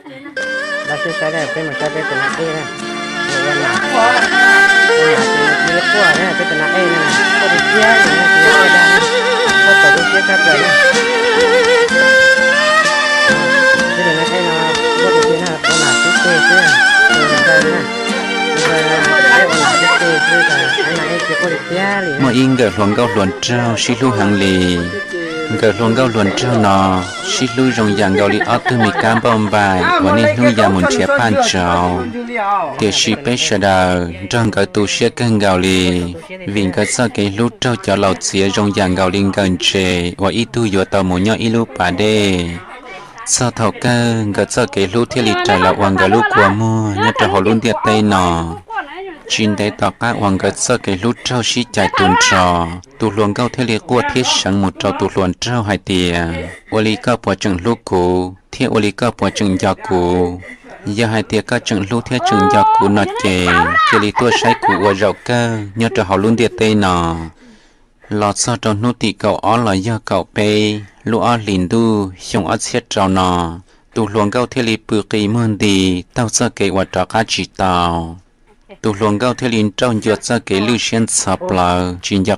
Npaj siab saib, peb mus saib peb tus nas ej na. Ua nas, ua nas ces nws cia li quaj na, peb tus nas ej no na, quaj tiag tiag li na, tsis yog quaj dag na, quaj txaus tu siab tshaj plaws na. Peb tus nas ej no quaj tiag tiag na, ua nas xwb ceg xwb, tus npawg na, tus npawg no peb ua nas xwb ceg xwb, tus nas ej ces quaj tiag tiag li na. Muaj ib nkawm hluas nkauj hluas nraug sib hlub heev li. Nkawm hluas nkauj hluas nraug no sib hlub zoo yam nkaus li ob tug me kab npauj npaim uas niaj hnub ya mus nrhiav paj ntsauv. Tiam sis peb sawv daws nrog nkawd tu siab kawg nkaus li, vim nkawd txoj kev hlub raug cov laus txiav zoo yam nkaus li nkawm ntses uas ib tug yuav tau mus nyob ib lub pas dej. Txog thaum kawg nkawd txoj kev hlub thiaj li rais los ua nkawd lub kua muag nyob rau hauv lub ntiaj teb no. Tsis ntev tom qab uas nkawd txoj kev hlub raug sib cais tu nrho, tus hluas nkauj thiaj li quaj thiab seev mus rau tus hluas nraug hais tias, ua li koj puas tseem hlub kuv thiab ua li koj puas tseem nco kuv? Yog hais tias koj tseem hlub thiab tseem nco kuv no ces cia li tuaj saib kuv ua zaum kawg nyob rau hauv lub ntiaj teb no. Los txog rau hnub tim kaum ob los yog kaum peb lub ob hlis ntuj xyoo ob txhiab rau no, tus hluas nkauj thiaj li pw qi muag nti taug txoj kev uas rov qab tsis tau. Tus hluas nkauj thiaj li nrauj ncua txoj kev lwj siab ntxhov plawv tsis nco